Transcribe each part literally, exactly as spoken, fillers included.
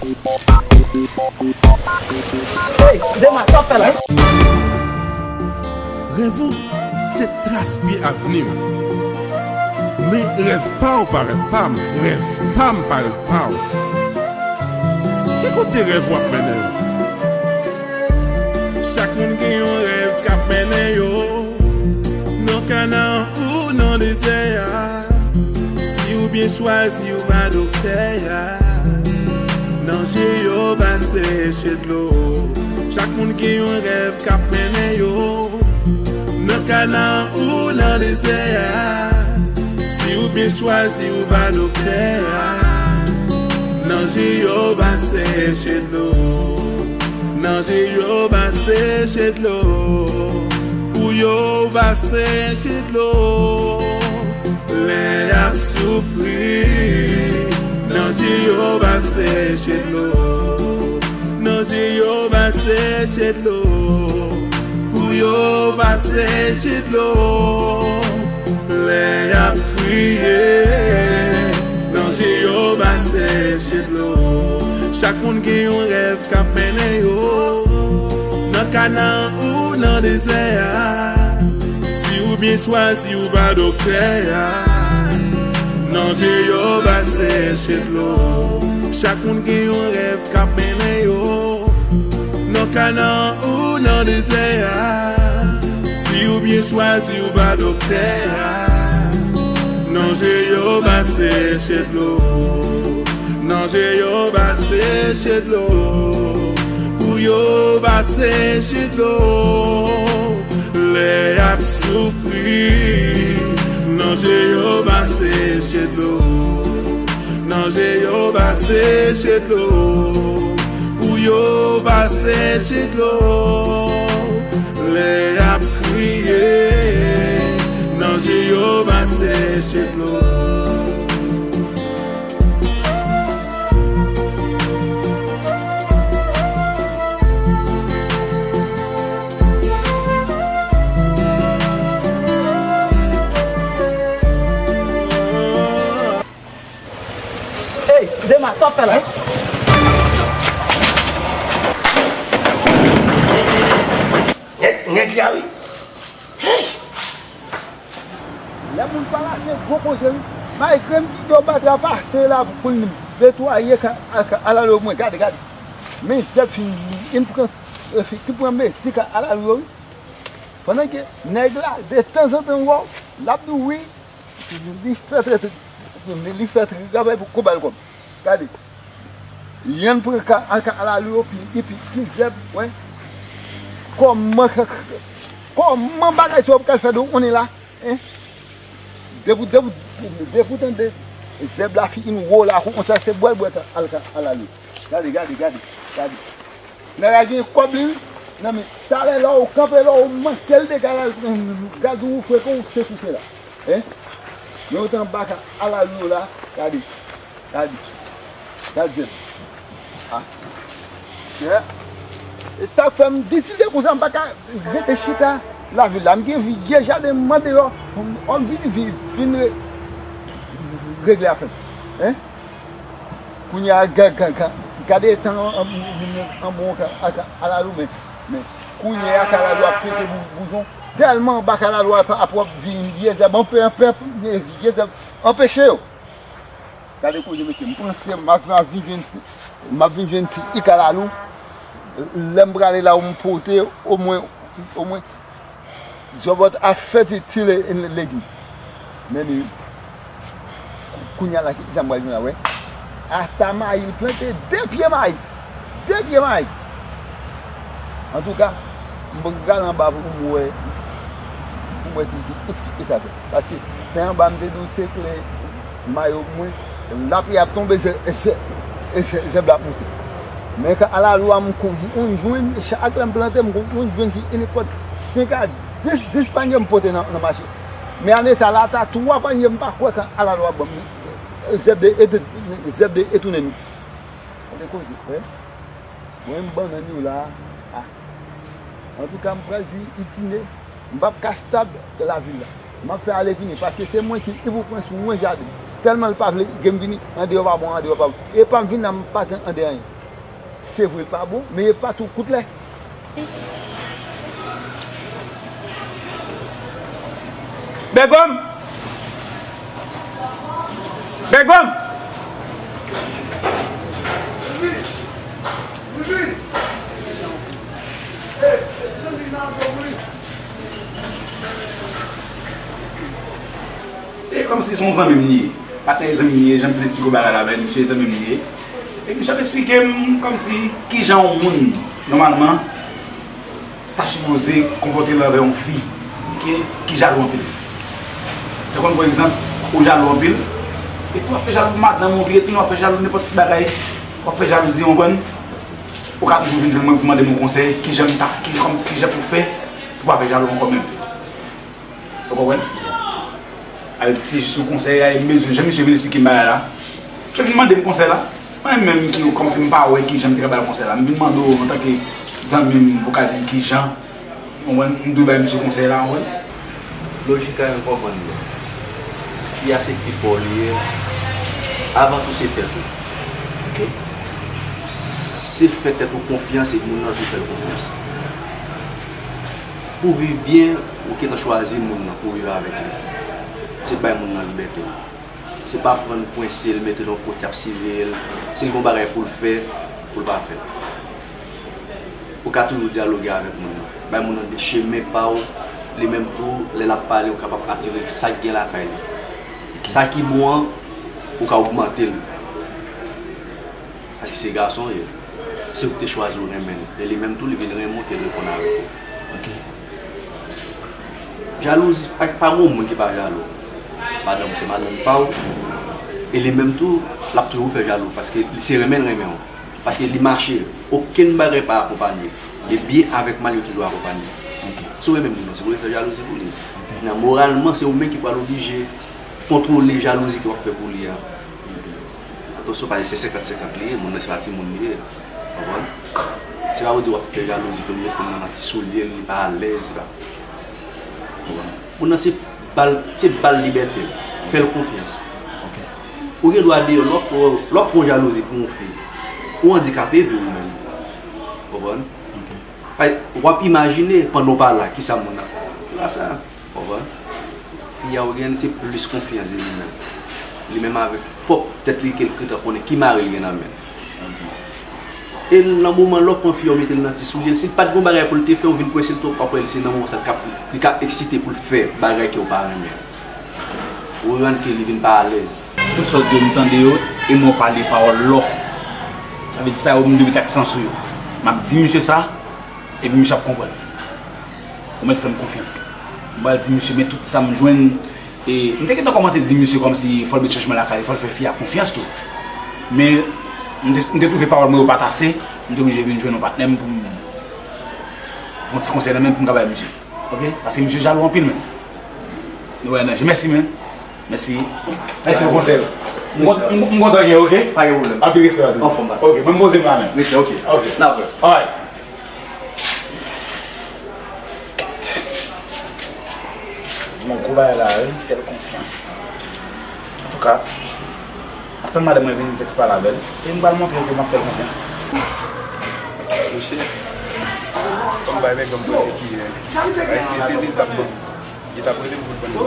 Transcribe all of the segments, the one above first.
Hey, Dema, sa w ap fè la? Rèv ou se tras pye avni w. Men rèv pa w pa rèv pa m, rèv pa m pa rèv pa w. Ki kote rèv w ap mennen w? Chak moun gen yon rèv k ap mennen yo. Nan Kanan ou nan dezè a. Si ou byen chwazi ou pa doktè a. Nan je yo pa seche dlo. Chak moun gen yon rèv k ap mennen yo. Nan Kanan ou nan dezè a. Si ou byen chwazi ou pa doktè a. Nan je yo pa seche dlo. Nan je yo pa seche dlo. Pou yo pa seche dlo. Lè y ap soufri. Nan je yo pa seche dlo. Nan je yo pa seche dlo. Pou yo pa seche dlo. Lè y ap kriye. Nan je yo pa seche dlo. Chak moun gen yon rèv k ap mennen yo. Nan Kanan ou nan dezè a. Si ou byen chwazi ou pa doktè a. Nan je yo pa seche dlo. Chak moun gen yon rèv k ap mennen yo. Nan Kanan ou nan dezè a. Si ou byen chwazi ou pa doktè a. Nan je yo pa seche dlo. Nan je yo pa seche dlo. Pou yo pa seche dlo. Lè y ap soufri. Nan je yo pa seche dlo. Nan je yo pa seche dlo. Pou yo pa seche dlo. Lè y ap kriye. Nan je yo pa seche dlo. Hey, Dema, sa w ap fè la? Nèg, nèg la wi. Lè moun pale se gwo koze wi. Malgre m kite w batra pase la pou l netwaye ka, ka, kalalou mwen. Gade, gade. Men zèb fin, fin pran, fin pran mezi kalalou yo wi. Pandan ke nèg la, de tanzantan w wè w, l ap di w wi, li fè trè, li fè trè travay pou konba l kòb. Gade. Yonn pran ka, ka, kalalou yo, pi, epi, pi zèb, wè. Kòman, kòman bagay sa yo pral fè do konnen la, en? Depi, depi, depi w tande zèb la fin wo la, konsa se bwè, bwè ka, al ka, kalalou. Gade, gade, gade, gade. Nèg la gen kòb li wi. Nan men, talè lè w kanpe, lè w manke l degaje, gad ou fwe kon w se tou se la. Hein? Men w te anba ka kalalou yo la, gade. Gade. Gade zèb. Ah. Yeah. E sa fè m detide konsa m pa ka rete chita lavil la. M gen vye jaden m deyò. Fò m vin, vin, vin re-, regle afè m. Hein? Kounye a, ga-, ga-, ga-, gade tan an, an, an bon ka, a, ka, kalalou, men, men, kounye a, kalalou ap pete bou-, boujon, tèlman anba kalalou ap, ap wè vye zèb, anpe, anpe, vye zèb, anpeche yo. Gade koze, mesye, m panse m ap, m ap vin jwenn, m ap vin jwenn ti i kalalou, lè m prale la, m pote, omwen, omwen, Zòbòt ap fè ti, ti le-, legim. Men li, kounye a la, ki sa m pral jwenn la, wè. Ata mayi, li plante de pye mayi. De pye mayi. Antouka, m pral anba pou m wè, pou m wè ki, ki, ki, ki sa fè. Paske, te anba, m te di w se kle mayo mwen, lapli ap tonbe, zè-, zè-, zè-, zèb la ap moute. Men kalalou a, m konn jwenn, chak lè m plante, m konn jwenn ki nenpòt senk a dis, dis panye m pote nan, nan mache. Men ane sa la, ta twa panye, m pa kwè kalalou a ban m. Zèb de, zèb de etounen nou. Kote koze, wè. Mwen, m bannann yo la a. Antouka, m pral di itine, m p ap ka stab lavil la. M ap fè ale vini, paske se mwen ki Ipopwens, mwen jaden. Tèlman l pa vle gen m vini, andeyò pa bon, andeyò pa bon. E pa m vin la, m pa t andeyò anyen. Se vre, l pa bon, men e pa tou kout lè. Bègòm! Bègòm! Se kòmsi se yon zanmi m li ye. Patnè zanmi m li ye, jan m fin esplike w bagay la, men misye zanmi m li ye. E misye ap esplike m kòmsi kijan yon moun, nòmalman, ta sipoze konpòte l anvè yon fi ki, ki jalou anpil. Ou konn, pa egzanp, ou jalou anpil, epi w ap fè jalou madanm ou, vire tounen w ap fè jalou nenpòt ti bagay, w ap fè jalouzi, w konprann? Ou ka toujou vin jwenn mwen pou mande m yon konsèy, kijan m ta, ki, kòmsi kijan pou fè pou pa fè jalou ankò menm. Ou konprann? Sa vle di se jis yon konsèy a, e mezon jan misye vin esplike m bagay la. Misye vin mande m konsèy la. Mwen menm ki kòmsi m pa wè kijan m te ka ba l konsèy la. M vin mande w antanke zanmi m pou ka di m kijan, ou konprann, m dwe bay misye konsèy la, ou konprann? Lojik a, m konprann li. Fi a se fi pa w li ye. Avan tou se tèt ou. Ok. Se fè tèt ou konfyans e moun nan tou fè l konfyans. Pou viv byen, ou gentan chwazi moun nan pou viv avèk li. Se bay moun nan libète l. Se pa pran l, kwense l, mete l yon kote, ap siveye l. Si l gen yon bagay pou l fè, pou l pa fè l. Ou ka toujou dyaloge avèk moun nan. Bay moun nan de chemen pa w, li menm tou, lè l ap pale, ou kapab atire sa k gen lakay li. Sa ki bon an, ou ka ogmante l. Paske se gason w ye. Se ou ki te chwazi w renmen l. E li menm tou, li vin renmen w ke l reponn avèk ou. Ok. Jalouzi, pa, pa gen moun ki pa jalou. Madanm ou se madanm pa w. E li menm tou, l ap toujou fè jalou. Paske se renmen l renmen w. Paske li mache. Okenn bagay pa akonpanye. De byen avèk mal, yo toujou akonpanye. Ok. Si w renmen moun nan, se pou w fè jalouzi pou li. Ok. Nan moralman, se ou menm ki pral oblije kontwole jalouzi ke w ap fè pou li a. Atansyon, paske se senkant senkant li ye, moun nan se pa timoun li ye. Konprann? Se pa pou di w ap fè jalouzi pou l met moun nan nan ti soulye l, li pa alèz, li pa. Konprann? Moun nan se ba l, se ba l libète l. Fè l konfyans. Ok. Ou gen dwa deyò, lè w fè, lè w fè yon jalouzi pou yon fi, ou andikape vi w menm. Konprann? Ok. Pa, w ap imajine pandan w pa la, kisa moun nan. Se pa sa, w konprann? Fi a ou gen, se plis konfyans de li menm. Li menm avèk pwòp tèt li ke l gentan konnen ki mari l gen nan men l. E nan moman lè w pran fi a, w mete l nan ti soulye l, si l pa t gen yon bagay pou l te fè, ou vin kwense l twòp, w ap wè se nan moman sa l ka, li ka eksite pou l fè bagay ke w pa renmen. Ou rann ke li vin pa alèz. Tout sa w di yo, m tande yo, e mwen w pale pawòl lò. Sa vle di sa yo, m dwe met aksan sou yo. M ap di misye sa, epi misye ap konprann. Ou mèt fè m konfyans. M pral di misye, men tout sa m jwenn, e m te gentan kòmanse di misye kòmsi fò l met chanjman lakay li, fò l fè fi a konfyans tou. Men m te, m te twouve pawòl mwen yo pa t ase, m te oblije vin jwenn yon patnè m pou m, pou yon ti konsèy nan men m pou m ka bay misye. Ok? Paske misye jalou anpil, men. Nou wè nan je. Mèsi, men. Mèsi. Mèsi pou konsèy yo. M kont-, m, m kontan gen, ok? Pa gen pwoblèm. Anpil respè, Aziz. Anfòm, pa. Ok, mwen m poze m la, men. Respè, ok. Ok. N ap wè. Alright. Di m yon gwo bagay la, wi. Fè l konfyans. Antouka, m ap tann madanm mwen vini, m fè ti pale avè l. E m pral montre l ke m ap fè l konfyans. Monchè, kòm bay nèg an mwen ki, eh, bay se te li t ap ban m. Li t ap rele m pou l ban m.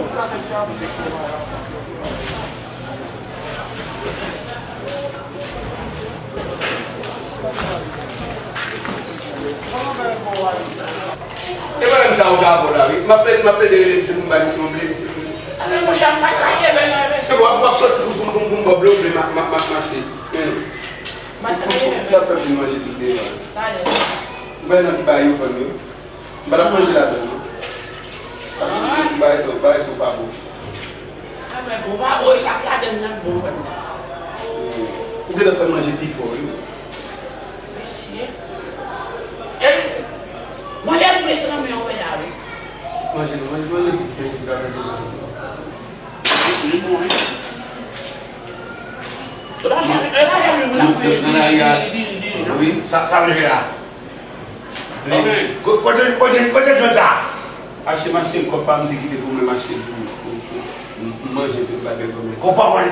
E pa menm sa ou ka avè w la, wi. M ap plede, m ap plede rele misye pou m bay misye yon ble, misye pou. A, men monchè, m pa ka rele, men, men. Se bon, w ap, w ap sòti pou, pou, pou, pou m ba w ble, w ble, m a, m a, m a mache. Men. Ou, ou, ou, ou ap fè vin manje tout deyò a. Talè. Ou wè nan ki bagay yo vann yo? M pa t ap manje ladann, non. Paske m te di bagay sa yo, bagay sa yo pa bon. A, men bon, pa bon, e sa k ladann nan k bon, frè m. Ou gentan fè manje pi fò, wi. Mesye. E, manje l plis renmen yon pè la, wi. Manje, manje, manje, manje, manje, manje. Li bon, wi. Nan, nan, nan lari a. Wi. Sa, sa vle fè la. Wi. Ko-, kote, kote, kote jwenn sa? Achte machin, kòb pa m te kite pou mwen, machin pou, pou, pou, pou. Manje tout bagay kòmanse. Konpa mwen.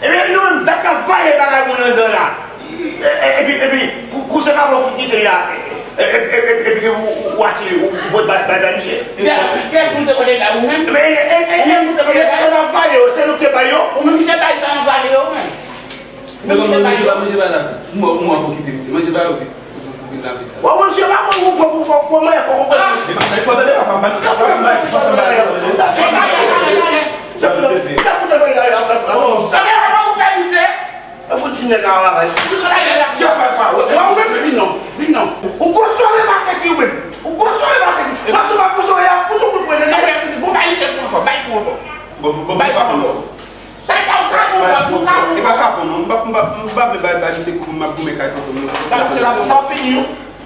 Ebyen, nou menm, dat k ap vaye bagay moun anndan la. E- e- Epi, epi, kou- kou se pa bon ki kite ya. E- e- e- e- Epi, ou- ou- ou achte, ou- ou pot bay bay bay misye. Kè- kè pou te kote la, ou menm? Ebyen, e- e- e- Ou menm pou te kote e- la? Sa n ap vaye yo, se nou ki te bay yo. Ou menm ki te bay sa n ap vaye yo, ou menm? Men bon, manje pa, manje pa la. Mwen, mwen ap okipe misye. Manje pa yo vin, vin lape sa. Wè, wè, misye pa pran yon pran pou fò, pou mwen, fò konprann. E pa sa, fò tande papa, m pa, m pa, m pa, m pa, m pa, m pa. Sa fè, sa fè, sa fè. Oh, sa fè, sa fè, ou pè misye. E fout ti nèg a bagay. Yes, papa. Wè, wè, ou menm. Vin non, vin non. Ou gwo sware pase ki ou menm. Ou gwo sware pase ki. Mwen sou pa gwo sware, y ap fout ou kout pwen, tande? Bon, bay misye kou ankò, bay kou ankò. Bon, bon, bon, bay kou ankò. Sa e pa yon kapon, yon kapon. E pa kapon, non. M pa, m pa, m pa vle bay, bay misye kou pou m ap goumen kay tonton m nan. Sa, sa ap fini, wi.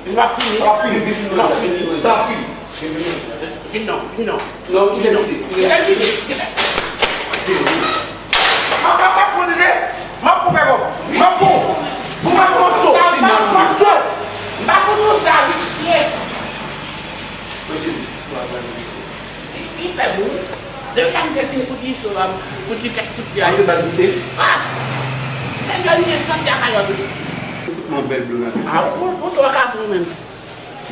Li pa fini. Sa ap fini, vin fini, sa ap fini. Sa ap fini. Vin non, vin non. Non, kite misye. Kite misye, kite. Vin, vin. M ap, m ap, m ap pran tete. M ap pran pègò. M ap pran. Pou m ap pran so. M ap pran so. M pa konn nou sa, visye. Mwen, cheri, m ap pran misye. Li, li fè bon. Depi lè m te fin fout li sou, fout li kèk kout pye. Ay, yo bat misye. Ah! Nèg la misye santi a kayòt li. Fout mwen bèl dlo nan tèt. Ah, ou, ou twò ka pou menm.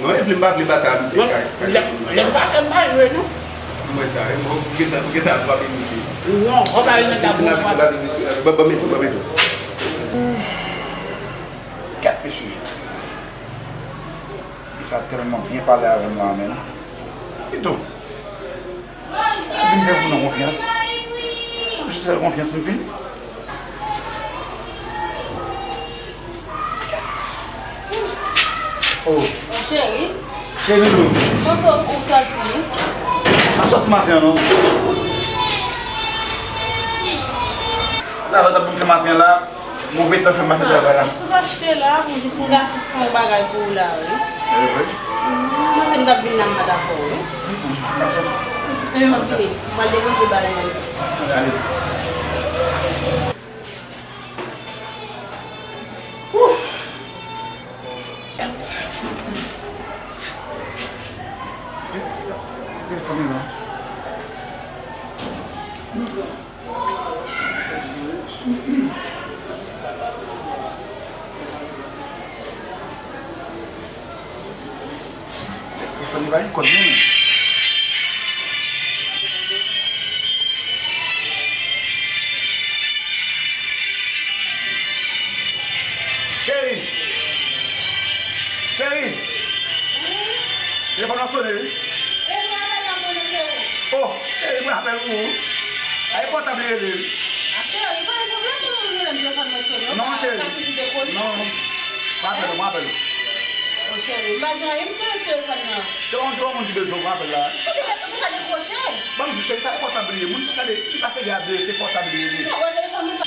Non, epi m pa vle batay a misye kay, kay. Lè, lè m pa fè m pa jwe, non. Mwen sa, e mwen, ou gentan, ou gentan frape misye. Non, ou pa gentan frape misye. Ban, ban m ede w, ban m ede w. Kèt, mesye. Li sa tèlman byen pale avè m la, menn. Kidonk, sa di m fè pou nou konfyans. Ou jis fè l konfyans, m fin. Oh. Cheri. Cheri, wi. Mwen sot ou soti. M pa soti maten an, non. Travay t ap pou m fè maten la. Move tan fè m pa fè travay la. Ou t ap achte la pou jis m ta fè yon bagay pou ou la, wi. E vre? Mwen se m t ap vin la, m pa dakò, wi. Mm, mm, m pa sòti. E, m ap vini. M pral depoze bagay mwen. Ale. Ouf! Telefòn nan. Telefòn li pa gen kòd, non. Cheri! Cheri! Telefòn nan sonnen, wi. E mwen apèl la, mwen, cheri. Oh, cheri, mwen apèl ou. A, e pòtab li rele, wi. A, cheri, pa gen pwoblèm pou mwen rele m telefòn mwen sonnen. Non, cheri. Sa toujou dekroche. Non, non. Mwen apèl ou, mwen apèl ou. Oh, cheri, m pa gen anyen, m serye sou telefòn nan. Se yon, se yon moun ki bezwen w, mwen apèl la. Ou te ka, ou te ka dekroche. Ban m di, cheri, sa e pòtab li ye. Moun, gade, li pa serye a vre, se pòtab li ye. Non, wè telefòn mwen pa.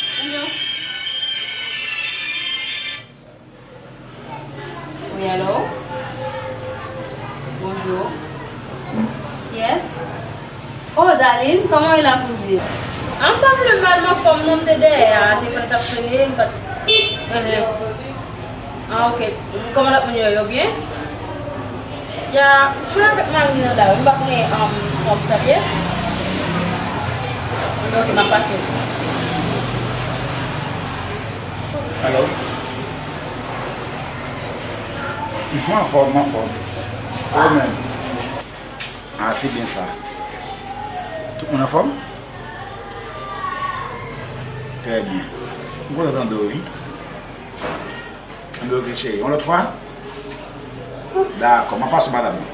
Wi, alo? Bonjou. Yes? Oh, Darline, kòman w ye la, kouzin? Ah, m pa vle mal, m anfòm, non, m te dèyè a, telefòn t ap sone, m pa t, enhen. Ah, ok. Kòman lòt moun yo, yo byen? Ya, m avèk mari m nan la, wi, m pa konnen, um, kòman sa ye. Ok, m ap pase. Alo? M anfòm, m anfòm. Ou menm? Ah, se byen sa. Tout moun anfòm? Trè byen. M kontan tande w, wi. Anben, ok, cheri. Yon lòt fwa? Dakò, m ap pase w madanm nan.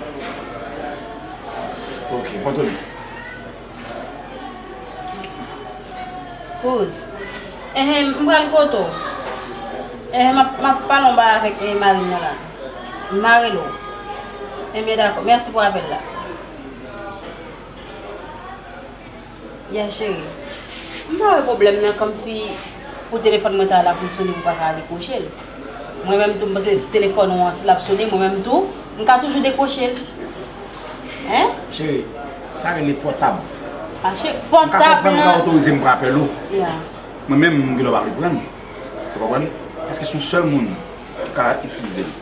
Ok, pòto li. Kouz. Enhen, m pral kote w. Enhen, m ap, m ap pale yon bagay avèk, eh, mari m nan la. M a rele w. Enben, dakò. Mèsi pou apèl la. Yeah, cheri. M pa wè pwoblèm nan, kòmsi pou telefòn mwen ta la pou l sonnen, ou pa ka dekwoche l. Mwen menm tou, m panse se telefòn ou an, si l ap sonnen, mwen menm tou, m ka toujou dekwoche l. Hein? Cheri, sa rele pòtab. Ah, cheri, pòtab nan. M ka konprann ou ka otorize m pran apèl ou. Yeah. Mwen menm, m gen dwa pa vle pran l. Ou konprann? Paske se yon sèl moun ki ka itilize l.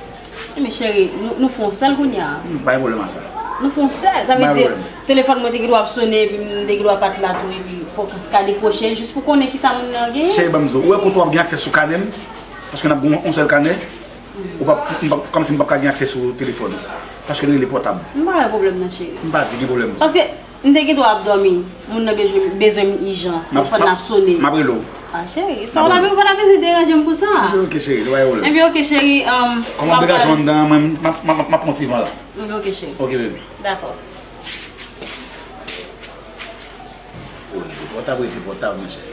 Men cheri, nou, nou fè yon sèl kounye a. M pa gen pwoblèm a sa. Nou fè yon sèl, sa vle di, telefòn mwen te gen dwa ap sonnen, epi m te gen dwa pa t la tou, epi Fòk ou ka dekwoche l jis pou konnen kisa moun nan genyen. Cheri, ban m di w, ou wè kote w ap gen aksè sou kanè m? Paske n ap gen yon sèl kanè. Ou p ap, m p ap, kòmsi m p ap ka gen aksè sou telefòn ou. Paske l rele pòtab. M pa wè pwoblèm nan, cheri. M pa di gen pwoblèm. Paske m te gen dwa ap dòmi. Moun nan bezwen, bezwen m ijan. Telefòn nan ap sone. M ap rele w. Ah, cheri, sa w la menm pa ta bezwen deranje m pou sa. Ebyen, oke, cheri, nou pa gen pwoblèm. Ebyen, oke, cheri, um, kòman m deranje w anndan an, mwen, m ap, m ap, m ap pran ti van la. Ebyen, oke, cheri. Oke, baby. Dakò. Poze. Pòtab rete pòtab, monchè.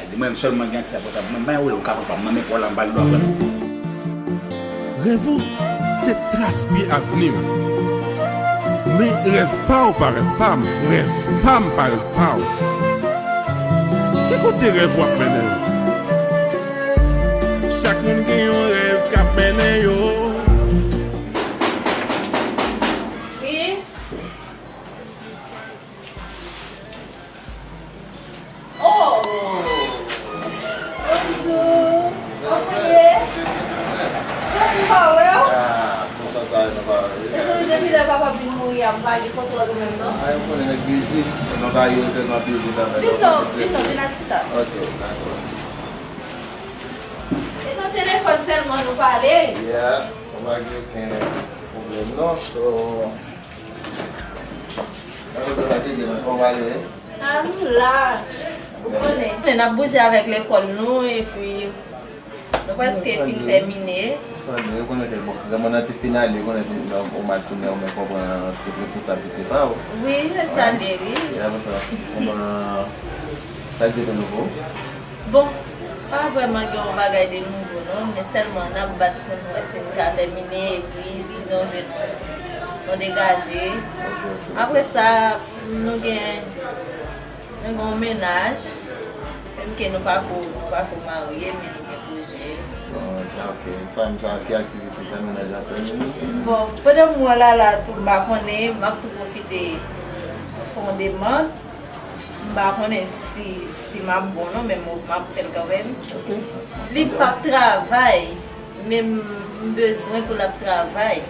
Di mwen menm sèlman gen aksè a pòtab. Mwen, m pa gen pwoblèm, ou ka pran pa m nan, men pran la, m pa gen dwa pran l. Rèv ou, se tras pye avni w. Men rèv pa w pa rèv pa m, rèv pa m pa rèv pa w. Ki kote rèv w ap mennen w? Chak moun gen yon rèv k ap mennen yo. Wi. Oh! Bonjou! Kòman w ye? Tankou m pa wè w. Ah, kontan sa, nou pa wè. Se tankou depi lè papa m vin mouri a, m pa gen foto w menm non. Ah, ou konnen nèg bizi. Tèlman bagay yo tèlman bizi kanmenm. Vin non, vin non, vin al chita. Ok, dakò. Se nan telefòn sèlman nou pale. Yeah, ou pa gen okenn pwoblèm non. So, Apre sa, ta kite nan kòman yo ye? Ah, nou la. Ou konnen. N ap bouje avèk lekòl nou, epi nou prèske fin tèmine. Sa byen, ou konnen ke, bon, granmoun nan te fin ale, ou konnen, ou mal tounen, ou menm konprann tout responsablite pa ou. Wi, e sa l ye, wi. E apre sa, kòman, sa ki te nouvo? Bon, pa vrèman gen yon bagay de nouvo non, men sèlman n ap bat pou n wè si n ka tèmine, epi si nou vle nou, nou degaje. Apre sa, nou gen, nou gen yon mennaj, menm ke nou pako, nou pako marye, men nou gen pwojè. Bon, ok. Sa, sa, ki aktivite sa mennaj la fè menm? Bon, pandan m wè w la la tou, m pa konnen, m ap tou pwofite fè yon demann. M pa konnen si, si m ap bon non, men m, m ap fè l kanmenm. Ok. Li p ap travay, men m, m bezwen pou l ap travay.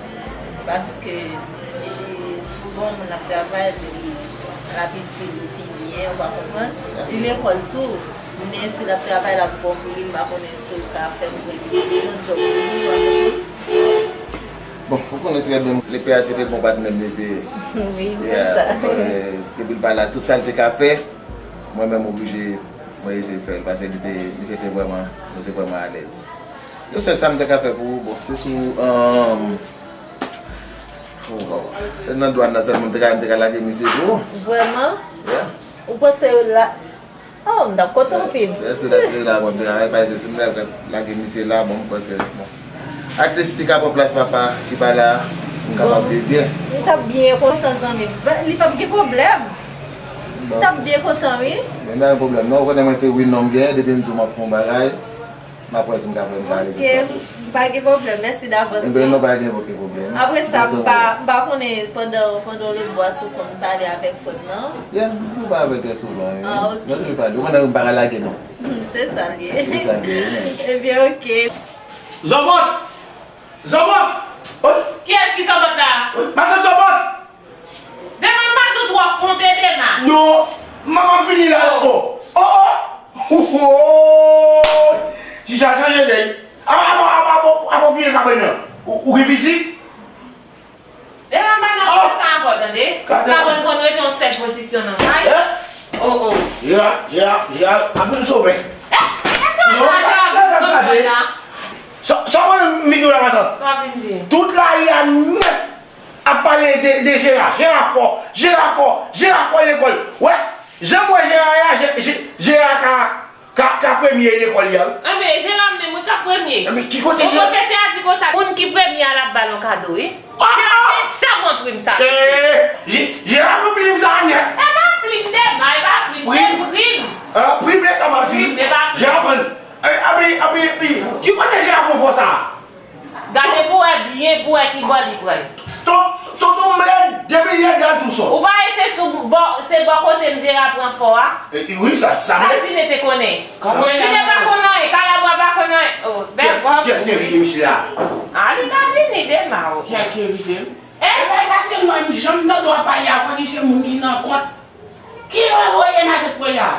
Paske li, si w gen yon moun ap travay, li, l ap itil ou pi byen, ou pa konprann? Li lekòl tou, men si l ap travay, l ap bon pou li, m pa konnen si w ka fè m yon djòb pou li, ou pa konprann? Bon, ou konnen trè byen, Lepe a se te bon patnè m li te ye. Wi, m konn sa. Yeah, bon, eh, depi l pa la, tout sa l te ka fè, mwen menm oblije, mwen eseye fè l, paske li te, misye te vrèman, nou te vrèman alèz. Yon sèl sa m te ka fè pou ou, bon, se sou, um, oh, wow. Nan dwàn nan sèlman m te ka, m te ka lage misye tou. Vrèman? Yeah. Ou panse yo la, Oh, m t ap kontan anpil. Lè se la, se la, bon, m te ka, pa egzanp, si m ta lage misye la, bon, m kwè ke, bon. At least, li ka pran plas papa ki pa la, m kapab viv byen. M t ap byen kontan, zanmi m. Li p ap gen pwoblèm. M t ap byen kontan, wi. Men pa gen pwoblèm, non, ou konnen mwen se wi non m gen, depi m di w m ap fè yon bagay, m ap wè si m ka fè m ka rezoud sa pou ou. Pa gen pwoblèm, mèsi davans. Enben, non, pa gen okenn pwoblèm. Apre sa, m pa, m pa konnen pandan, pandan w lòt bò a si w konn pale avèk frè m nan. Yeah, nou pale trè souvan, wi. Ah, ok. Nou toujou pale. Ou konnen m pa ka lage non. Hmm, se sa l ye. Se sa l ye, wi. Ebyen, ok. Zòbòt! Zòbòt! Kiyès ki zòbòt la? Matant Zòbòt! Dema, m pa sou twò fonte, Dema. Non, m ap fini la. Oh, oh, oh. Oh, oh. Ti sa chanje de. Apa, apa, apa, apa, apa, vire kabann nan. Ou, ou gen fizik? Dema, m pa nan konn sa ankò, tande. Kabann konn rete yon sèl pozisyon nan kay. Oh, oh. Jera, Jera, Jera, ap vin sove. Eh, eh, sa la, sa la, sa la. Sa, sa mwen vin di w la, matant. Sa vin di. Tout lari a nèt. Ap pale de, de Jera. Jera fò, Jera fò, Jera fò lekòl. Wè, jan m wè Jera ye a, Je-, Je-, Jera ka, ka, ka premye lekòl li a, wi. Anben, Jera menm, wi, k ap premye. Anben, ki kote Jera? Pwofesè a di konsa, moun ki premye a, l ap ba l yon kado, wi. Ah! Jera te janm pran prim sa. Eh, Je-, Jera pran prim sa a nèt. E pa plim, Dema, e pa plim, se prim. Ah, prim, e sa m ap di. Prim, e pa plim. Jera pran. Eh, anben, anben, anben, ki kote Jera pran fò sa a? Gade pou wè byen, pou wè ki bò li pran. Ton-, tonton m lèd, depi lèd gad tou sò. Ou pa wè se sou bò, se bò kote m Jera pran fò a? E, e, wi, sa, sa. Sa Tine te konnen. Tine pa konn anyen, Kalabwa pa konn anyen. Oh, bèl bò. Kiyès ki envite misye a? Ah, li ka vini demen, oh. Kiyès ki envite l? E pa se mwen, m janm tande w ap pale a fò di se moun ki nan kont. Ki yo voye nan tèt mwen la?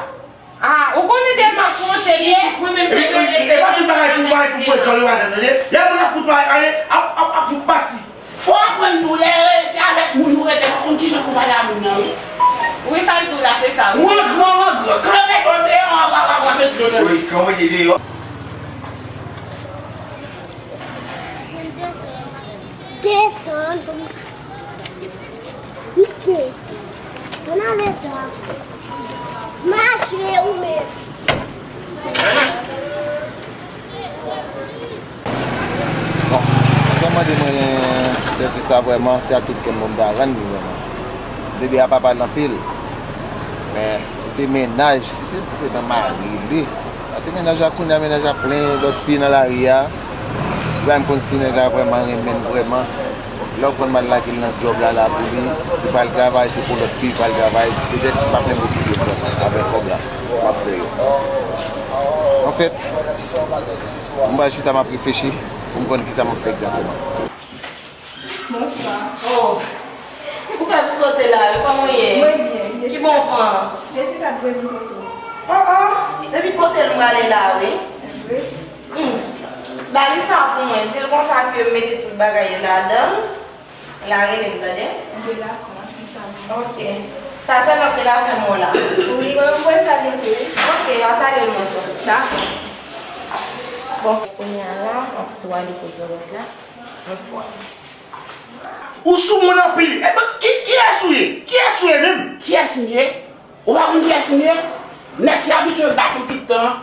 Ah, ou konnen tèlman konte li, mwen menm se mwen. E pa tout bagay pou bagay pou pran djòl yo adan, tande? Lè moun ap fout bagay ale, ap, ap, ap fout pati. Fò w aprann tou, lè se avèk moun ou rete, fò w konn kijan pou pale a moun nan, wi. Wi, sa l di w la, se sa, wi. Wi, gran, gran, gran. Kan yo mete w deyò, w ap, w ap, w ap met dlo nan. Wi, kan yo mete deyò. Desann pou m pike. Ann ale dwa. Mache ou menm. Bon, sa mande mwen sèvis la vrèman, se ak tout kè m pou m ta rann li vrèman. Bebe a pa pale anpil. Men, se mennaj, si te, te nan mari li. Paske mennaj la kounye a, mennaj la plen lòt fi nan lari a. Ibrahim konn si nèg la vrèman renmen l vrèman. Lè w konn m al lage l nan djòb la, la pou li, li pral travay, se pou lòt fi li pral travay. Petèt m pa plen posiblite vrèman avèk kòb la m ap fè yo. Anfèt, m pral chita, m ap reflechi pou m konn kisa m ap fè egzakteman. Bonswa. Oh. Ou fè m sote la, wi. Kòman w ye? Mwen byen. Ki bon van? Jessica t voye m pote w. Oh, oh. Depi pote l m prale la, wi. Vre? Hmm. Ba li sa pou mwen. Di l konsa ke m mete tout bagay yo ladan l. L a rele m, tande? Anben dakò, m ap di sa pou ou. Ok. Sa sèlman m te ka fè mwen la. Wi, mwen, mwen salye l tou, wi. Ok, w a salye l mwen tou. Dakò. Bon, kounye a la, m ap tou ale kote lòt la. Yon fwa. Ou sou moun anpil. Epi, ki, kiyès ou ye? Kiyès ou ye menm? Kiyès m ye? Ou pa konn kiyès m ye? Nèg ki abitye bat ou tout tan an.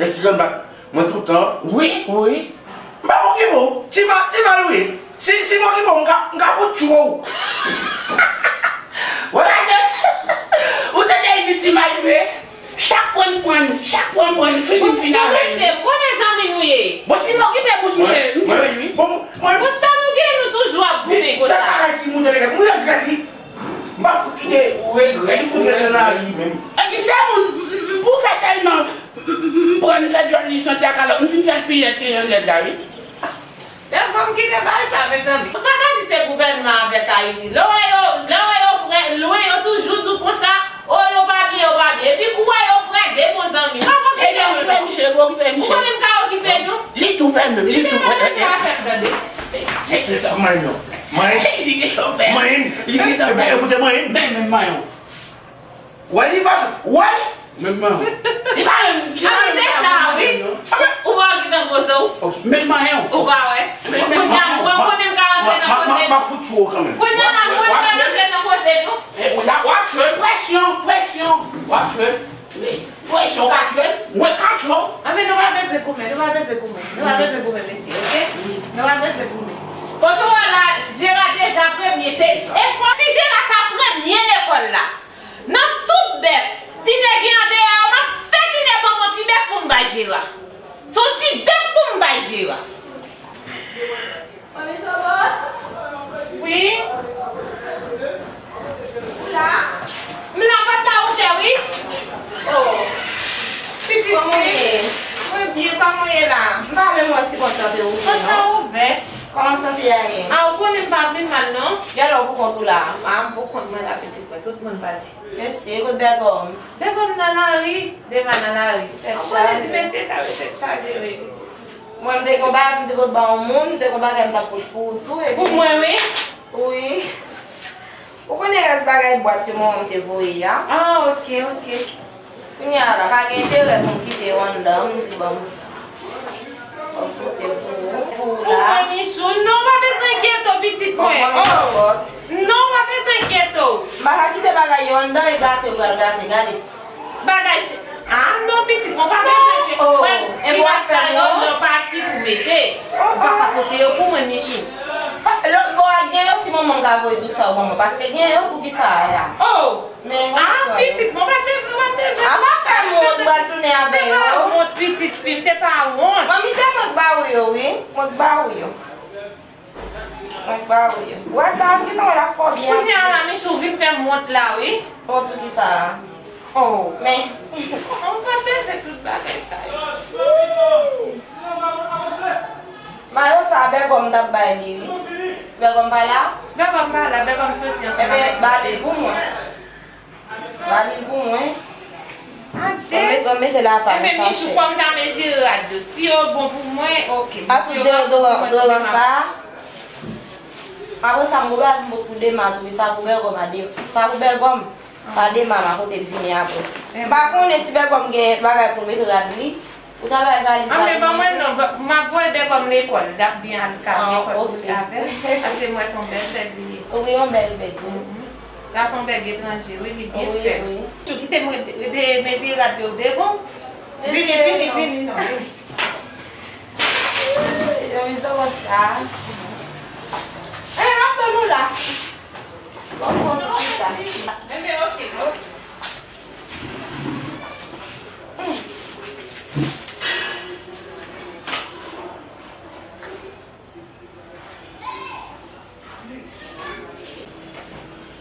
Nèg ki konn bat mwen tout tan an. Wi, wi. M p ap okipe w. Ti mal, ti mal ou ye. Si, si m okipe w, m ka, m ka fout tchwe w. Wè sa tèt. Ou tande l di ti mal ou ye? Chak pran pran, chak pran pran, fini m fin avè l. Bon, se bon, zanmi nou ye. Bon, si m okipe bouch misye, m tchwe l, wi. Bon, mwen. Bon, sa nou gen, nou toujou ap goumen konsa. Chak bagay ki moute nan kè m, m regrèt, wi. M pa fout kite, ou regrèt, fout rete nan lari menm. Epi se moun, m, m pou fè tèlman, m, m, m pran, m fè djòl li santi ak alòt, m fin fè l pi lèd ke yon lèd la, wi. Lè fò m kite bagay sa, mezanmi. Ou pa ka di se gouvènman avèk Ayiti. Lè w wè yo, lè w wè yo prè, lwen, yo toujou di w konsa, o, yo pa byen, yo pa byen. Epi kou wè yo prè, de bon zanmi. Pa okipe nou non. Misye, okipe misye. Ou konnen m ka okipe nou? Li tou fè menm, li tou fè. Kite m fè m tande. Se, se, se, manyen. Manyen. Li gentan fè. Manyen. Li gentan fè. Epi, ekoute, manyen. Men, men, manyen. Wè li pa, wè li. Menm manyen. Li pa menm, li pa menm. Ah, se sa, wi. Ou pa gentan poze w. Menm manyen. Ou pa wè. Kounye a, mwen konnen m ka rantre nan koze nou. M ap fout tchwe w kanmenm. Kounye a la, mwen ka rantre nan koze nou. E, w ap, w ap jwenn presyon, presyon. W ap jwenn. Wi. Presyon ka tchwe m, mwen ka tchwe w. Anben, nou pa bezwen goumen, nou pa bezwen goumen. Nou pa bezwen goumen, mesye, oke? Nou pa bezwen goumen. Kote w wè la, Jera deja premye, se, e fò, si Jera ta premye lekòl la, nan tout bèf, Tine gen andeyò a, m ap fè Tine ban m yon ti bèf pou m bay Jera. Se yon ti bèf pou m bay Jera. Manmi Zobot? Wi? Ou la? M la, pòt la ouvè, wi. Oh. Pitit fi. Kòman w ye? Mwen byen, kòman w ye la? M pa menm wè si pòt la te ouvè, non. Pòt la ouvè. Kòman sante a ye? Ah, ou konnen m pa pi mal, non. Genlè w pou kont ou la. Ah, m pou kont mwen la, pitit mwen. Tout moun pati. Mesye, kote Bègòm? Bègòm nan lari, Dema nan lari. Tèt chaje. Ou konnen ti mesye sa yo tèt chaje vre, pitit. Mwen, m te gen yon bagay pou m te pot ba yon moun, m te gen yon bagay m t ap pot pou ou tou, epi. Pou mwen, wi. Wi. Ou konnen rès bagay bwat yo manman m te voye a? Ah, ok, ok. Kounye a la, pa gen enterè pou m kite yo anndan, m di ban m, ban m pote pou ou, pou ou la. Pou mwen, Michou, non, pa bezwen enkyete w, pitit mwen. Oh, non, pa bezwen enkyete w. M pa ka kite bagay yo anndan e gate, yo pral gate, gade. Bagay se, ah, non, pitit mwen, pa bezwen enkyete w. Oh, e mwen ap fè yo anndan pati pou mete. Ou pa ka pote yo pou mwen, Michou. Ah, lòt bò a gen yo, si manman m ka voye tout sa yo ban mwen, paske gen yo, poukisa a la? Oh! Men, ah, pitit mwen, pa bezwen, pa bezwen. A pa fè m wont, m pral tounen avè yo. Se pa wont, pitit fi m, se pa wont. Manmi, se mwen k ba ou yo, wi. Mwen k ba ou yo. Mwen k ba ou yo. Ou wè sa, m gentan wè l ap fò byen. Kounye a la, Michou vin fè m wont la, wi. Wont pou kisa a? Oh. Men. Ou pa bezwen tout bagay sa yo. Mayo sa a, Bègòm t ap bay li, wi. Bègòm pa la? Bègòm pa la, Bègòm soti ansanm avèk. Ebyen, ba li l pou mwen. Ba li l pou mwen. Adje. Ban m met-, ban m mete la pa nan sachè. Enben, Michou, kòm m ta mezire rad yo, si yo bon pou mwen, oke. Akout deodoran, deodoran sa a. Apre sa, m gon bagay pou m pot pou Dema tou, wi, sa pou Bègòm a Dema. Sa pou Bègòm, pa Dema, m a kote l vini apre. M pa konnen si Bègòm gen bagay pou l mete rad li. Ou ta bay valiz la. Anben, ban mwen non, m ap voye Bègòm lekòl, l ap byen al ka lekòl pou l avè l. Paske m wè se yon bèl bèg li ye. Wi, yon bèl bèg, wi. Sa se yon bèg etranje, wi, li byen fèt. Wi, wi. Tou kite mwen de, de mezire rad yo devan. Vini, vini, vini, non. Yo mizòwòt sa. Eh, m ap tann ou la. Bon, bon, ti chita. Enben, oke, oke.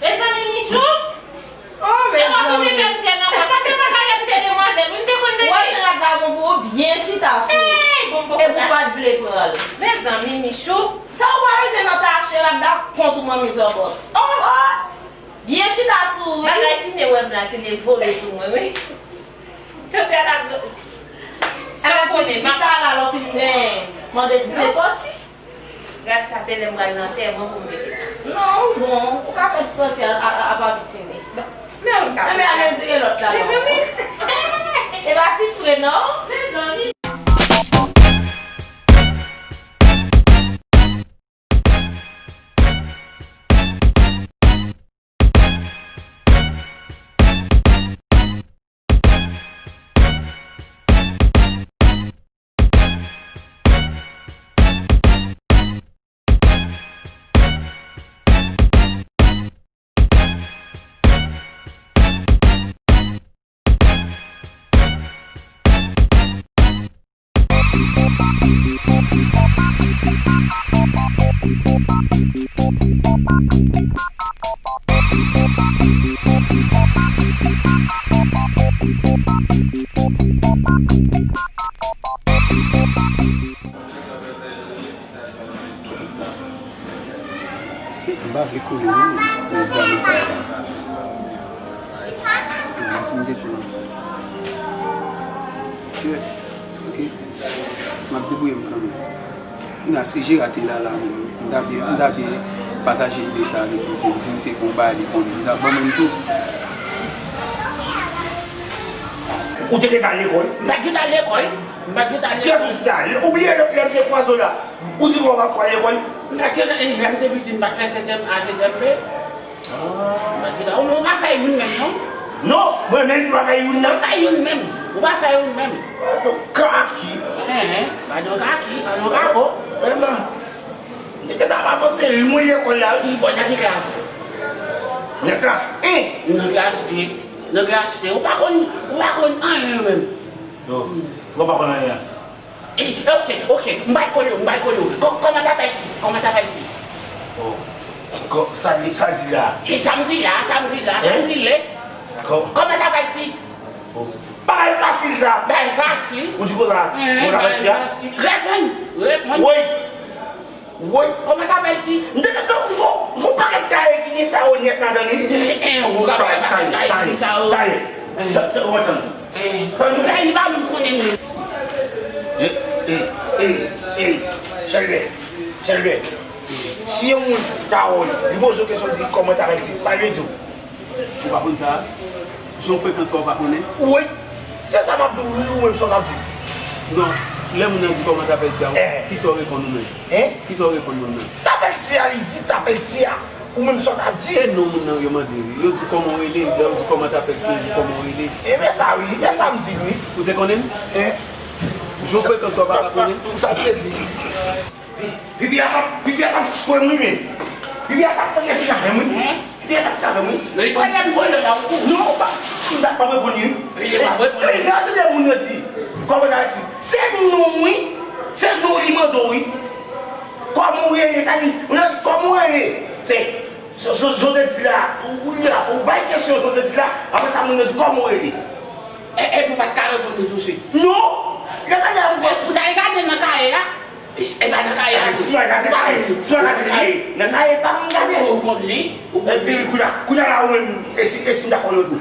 Mezanmi, Michou! Oh, mezanmi! Se pa pou mete m jèn ankò. Sa se pa kale m te demwazèl, wi, m te konn mete. Wè, jan rad la bon pou ou byen chita sou. Ey, bon, bon, epi w pa t vle pran l. Mezanmi, Michou! Sa ou pa bezwen nan tache rad la kont ou manmi zòbòt. Oh! Byen chita sou ou, wi. Bagay Tine wè m la, Tine vole sou mwen, wi. Tande la, sa konnen, m ap. Pita la, lè w fin, men, mande Tine sòti. Gad sa, se lè m pral nan antèman pou m mete la. Non, ou bon, ou ka fè ti sòti a, a, a, apa Tine. Men ou ka fè sa. Enben, ale dire lòt la, non. Mezanmi. E pa ti fre, non. Mezanmi. Se, m pa vle kole non, nan egzamen sa a. Mèsi, m te pran. Kèt, oke. M ap debouye m kanmenm. Kounye a, si Jera te la, la menm, m ta byen, m ta byen pataje ide sa avèk misye. M di misye gon bagay li konnen. Li t ap ban mwen tou. Ou te gentan al lekòl? M pa t gentan al lekòl. M pa t gentan al lekòl. Kiyès ou di sa? Ou bliye lè, lè m te kwaze w la? Ou di kòman w pa pral lekòl? M pa t gentan, lè m te piti, m pa t fè setyèm A, setyèm B. Ah. M pa t gentan, ou, ou pa fè youn menm, non? Non, mwen menm tou pa fè youn nan. Ou pa fè youn menm. Ou pa fè youn menm. Padon kaki. Hein, hein. Padon kaki, padon kako. Vrèman. M te gentan ap avanse lwen lekòl la, wi. Ki bò, nan ki klas? Nan klas en. Nan klas en. Nan klas en. Ou pa konn, ou pa konn anyen menm. Non, mwen pa konn anyen. Eh, oke, oke, m pral kole w, m pral kole w. Kò-, comment t'appelles-tu? Comment t'appelles-tu? Oh, kò-, sa di, sa di la? E sa m di la, sa m di la, sa m di lè. Kò-, comment t'appelles-tu? Oh, bagay fasil sa. Bagay fasil. Ou di konsa, comment t'appelles-tu a? Reponn, reponn. Wi. Woy, kòman t apèl ti? M te tande yon, yon pakèt kaye ki gen sa yo nèt ladan li. Eh, eh, ou ka wè pakèt kaye ki gen sa yo. Kaye, kaye. Tande, tande, ou pa tande. Eh, kaye pa menm konnen li. Eh, eh, eh, eh, Chalbè, Chalbè. Si yon moun ta wè w, li poze w kesyon, di kòman t apèl ti, sa l vle di w? Ou pa konn sa? Jan w frekan sa w pa konnen? Wi. Se sa m ap di w, wi, ou menm sa w t ap di. Non, lè moun nan di kòman t apèl ti a, kisa w reponn ou menm? Hein? Kisa w reponn moun nan? T apèl ti a, li di t apèl ti a. Ou menm sa w t ap di? E non moun nan yo mande, wi. Yo di kòman w rele, lè w di kòman t apèl ti, yo di kòman w rele. E men sa, wi, men sa m di, wi. Ou te konnen m? Hein? Jan w frekan sa w pa ka konnen? Sa m te di. Pipi a t ap, pipi a t ap chwe m wi men. Pipi a t ap tande fin avè m wi. Pipi a t ap fin avè m wi. Mwen konnen m konnen la ou. Non, ou pa, m t ap pa reponn li wi. Li pa reponn. Men, men, tande moun yo di. Kòman w rele? Se non wi. Se non li mande w wi. Kòman w rele? Sa di, kòman w rele? Se, jan, jan, jan w te di la, ou, ou la, ou bay kesyon jan w te di la, apre sa moun yo di kòman w rele? E, epi w pa t ka reponn li touswit? Non. Lè gade a m konn. Sa l gade nan kaye a? E, e pa nan kaye a tou. Si w al gade kaye, si w al gade kaye, nan kaye pa m gade. Ou konn li? Epi kounye a, kounye a la ou menm, e si, e si m ta konnen w tou?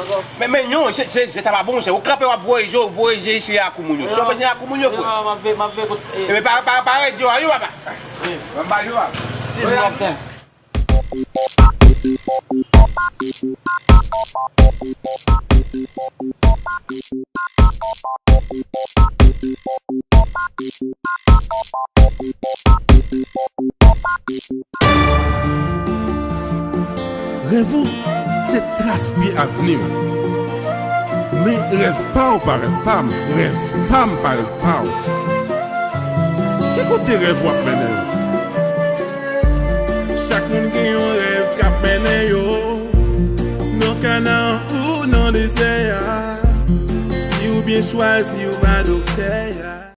Men, men non, se, se, se sa pa bon, monchè. Ou kanpe w ap voye je, voye je sou lakou moun yo. Si w ap je lakou moun yo, frè. M ap veye, m ap veye kote. Ebyen, pa, pa, pa rete yo, yo, papa. M ap ba yo, papa. Siz m ap fè. Rèv ou se tras pye avni w. Men rèv pa w pa rèv pa m, rèv pa m pa rèv pa w. Ki kote rèv w ap mennen w? Chak moun gen yon rèv k ap mennen yo. Nan kana ou nan dezè a. Si w byen chwazi, ou pa doktè a.